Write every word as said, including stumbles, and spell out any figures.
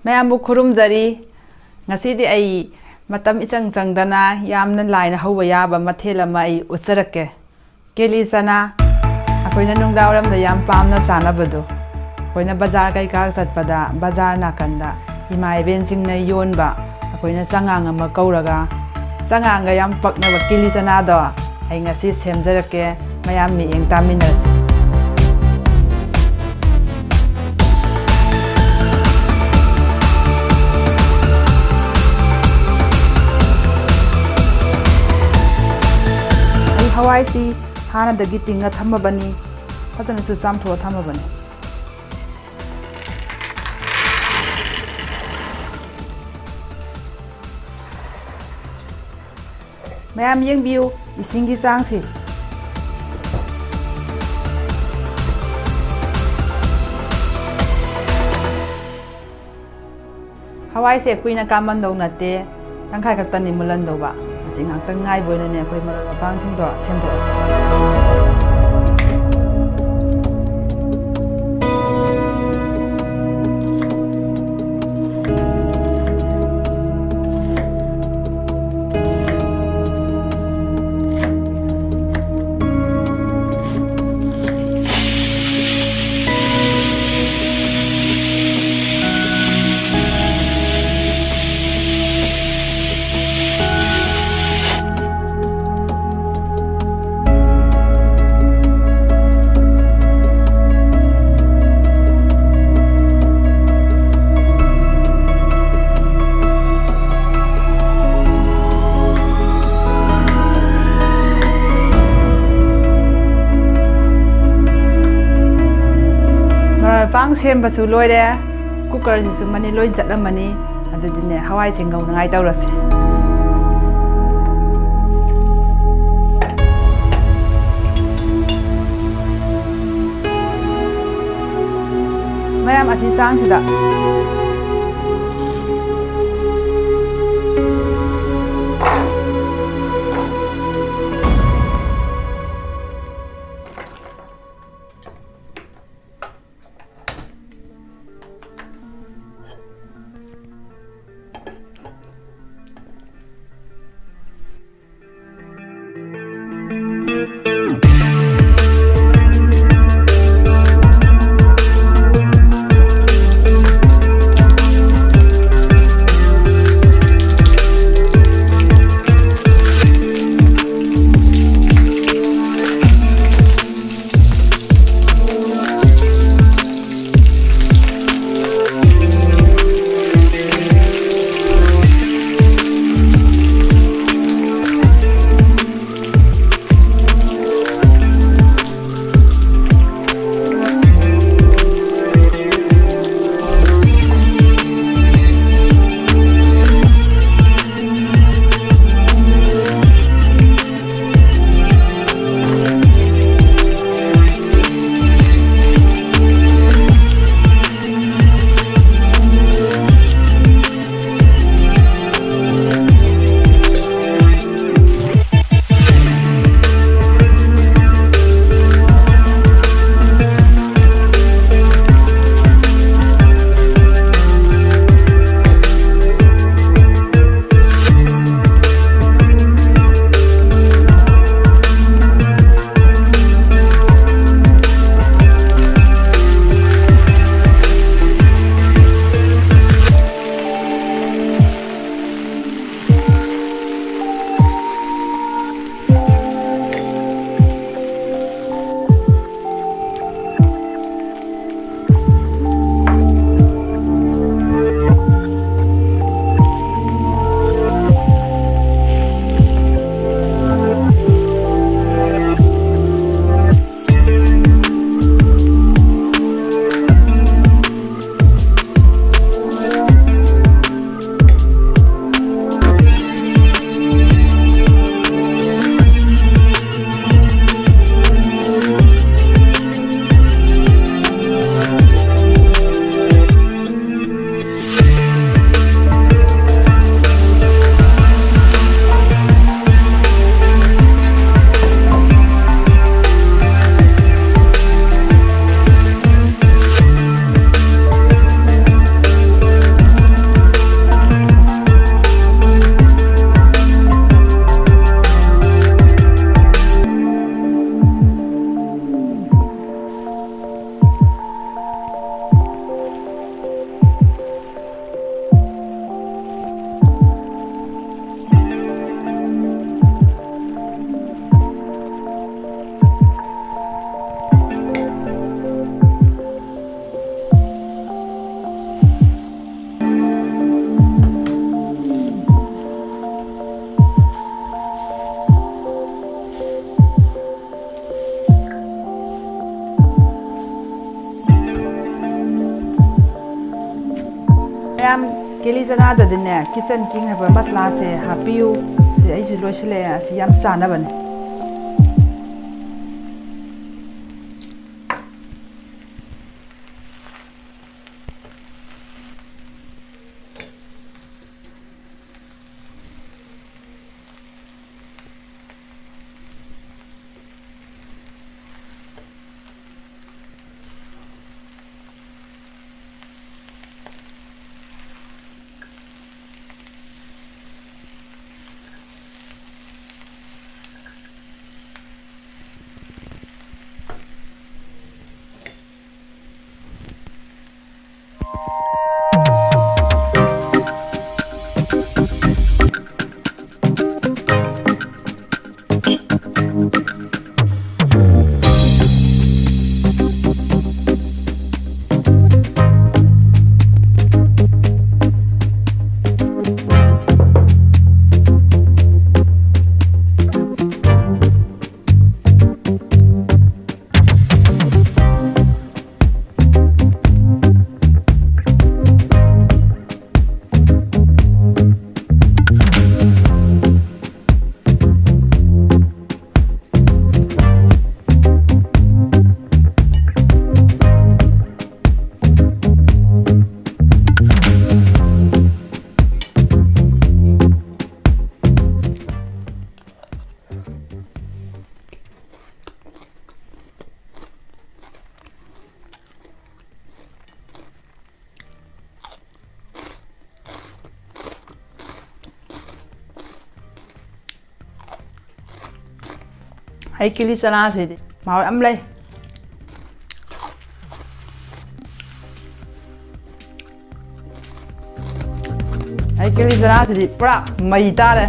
ꯃꯌꯥꯝꯕꯨ ꯈꯨꯔꯨꯝꯖꯔꯤ꯫ ꯉꯁꯤꯗꯤ ꯑꯩ ꯃꯇꯝ ꯏꯆꯪ ꯆꯪꯗꯅ ꯌꯥꯝꯅ ꯂꯥꯏꯅ ꯍꯧꯕ ꯌꯥꯕ ꯃꯊꯦꯜ ꯑꯃ ꯑꯩ ꯎꯠꯆꯔꯛꯀꯦ꯫ ꯀꯦꯂꯤ ꯆꯅꯥ꯫ ꯑꯩꯈꯣꯏꯅ ꯅꯨꯡꯗꯥꯡꯋꯥꯏꯔꯝꯗ ꯌꯥꯝ ꯄꯥꯝꯅ ꯆꯥꯅꯕꯗꯣ꯫ ꯑꯩꯈꯣꯏꯅ ꯕꯖꯥꯔ ꯀꯩꯀꯥ ꯆꯠꯄꯗ ꯕꯖꯥꯔ ꯅꯥꯀꯟꯗ ꯏꯃꯥ ꯏꯕꯦꯟꯁꯤꯡꯅ ꯌꯣꯟꯕ ꯑꯩꯈꯣꯏꯅ ꯆꯉꯥꯡ ꯑꯃ ꯀꯧꯔꯒ ꯆꯉꯥꯡꯒ ꯌꯥꯝ ꯄꯛꯅꯕ ꯀꯦꯂꯤ ꯆꯅꯥꯗꯣ ꯑꯩ ꯉꯁꯤ ꯁꯦꯝꯖꯔꯛꯀꯦ꯫ ꯃꯌꯥꯝ ꯃꯤꯠꯌꯦꯡ ꯇꯥꯃꯤꯟꯅꯔꯁꯤ꯫ ꯑꯩ ꯍꯋꯥꯏꯁꯤ ꯍꯥꯟꯅꯗꯒꯤ ꯇꯤꯡꯉ ꯊꯝꯃꯕꯅꯤ꯫ ꯐꯖꯅꯁꯨ ꯆꯥꯝꯊꯣꯛꯑ ꯊꯝꯃꯕꯅꯤ꯫ ꯃꯌꯥꯝ ꯌꯦꯡꯕꯤꯌꯨ, ꯏꯁꯤꯡꯒꯤ ꯆꯥꯡꯁꯤ꯫ ꯍꯋꯥꯏꯁꯦ ꯀꯨꯏꯅ ꯀꯥꯃꯟꯗꯧ ꯅꯠꯇꯦ, ꯇꯪꯈꯥꯏ ꯈꯛꯇꯅꯤ ꯃꯨꯜꯍꯟꯗꯧꯕ꯫ ꯑꯁꯤ ꯉꯥꯛꯇꯪ ꯉꯥꯏꯕ ꯑꯣꯏꯅꯅꯦ ꯑꯩꯈꯣꯏ ꯃꯔꯣꯏ ꯃꯄꯥꯡꯁꯤꯡꯗꯣ ꯁꯦꯝꯗꯣꯛꯑꯁꯤ꯫ ꯃꯔꯣꯏ ꯃꯄꯥꯡ ꯁꯦꯝꯕꯁꯨ ꯂꯣꯏꯔꯦ꯫ ꯀꯨꯀꯔꯁꯤꯁꯨ ꯃꯅꯤꯜ ꯂꯣꯏ ꯆꯠꯂꯝꯃꯅꯤ꯫ ꯑꯗꯨꯗꯤꯅꯦ, ꯍꯋꯥꯏꯁꯦ ꯉꯧꯅꯉꯥꯏ ꯇꯧꯔꯁꯤ꯫ ꯃꯌꯥꯝ ꯑꯁꯤ ꯆꯥꯡꯁꯤꯗ꯫ ꯃꯌꯥꯝ, ꯀꯦꯂꯤ ꯆꯅꯥꯗꯗꯤꯅꯦ, ꯀꯤꯆꯟ ꯀꯤꯡ ꯍꯥꯏꯕ ꯃꯁꯂꯥꯁꯦ ꯍꯥꯞꯄꯤꯌꯨ꯫ ꯁꯤ ꯑꯩꯁꯨ ꯂꯣꯏꯁꯤꯜꯂꯛꯑꯦ꯫ ꯑꯁꯤ ꯌꯥꯝ ꯆꯥꯅꯕꯅꯦ꯫ ꯑꯩ ꯀꯤꯂꯤ ꯆꯅꯥꯁꯤꯗꯤ ꯃꯍꯥꯎ ꯌꯥꯝ ꯂꯩ꯫ ꯑꯩ ꯀꯤꯂꯤ ꯆꯅꯥꯁꯤꯗꯤ ꯄꯨꯔꯥ ꯃꯩ ꯇꯥꯔꯦ꯫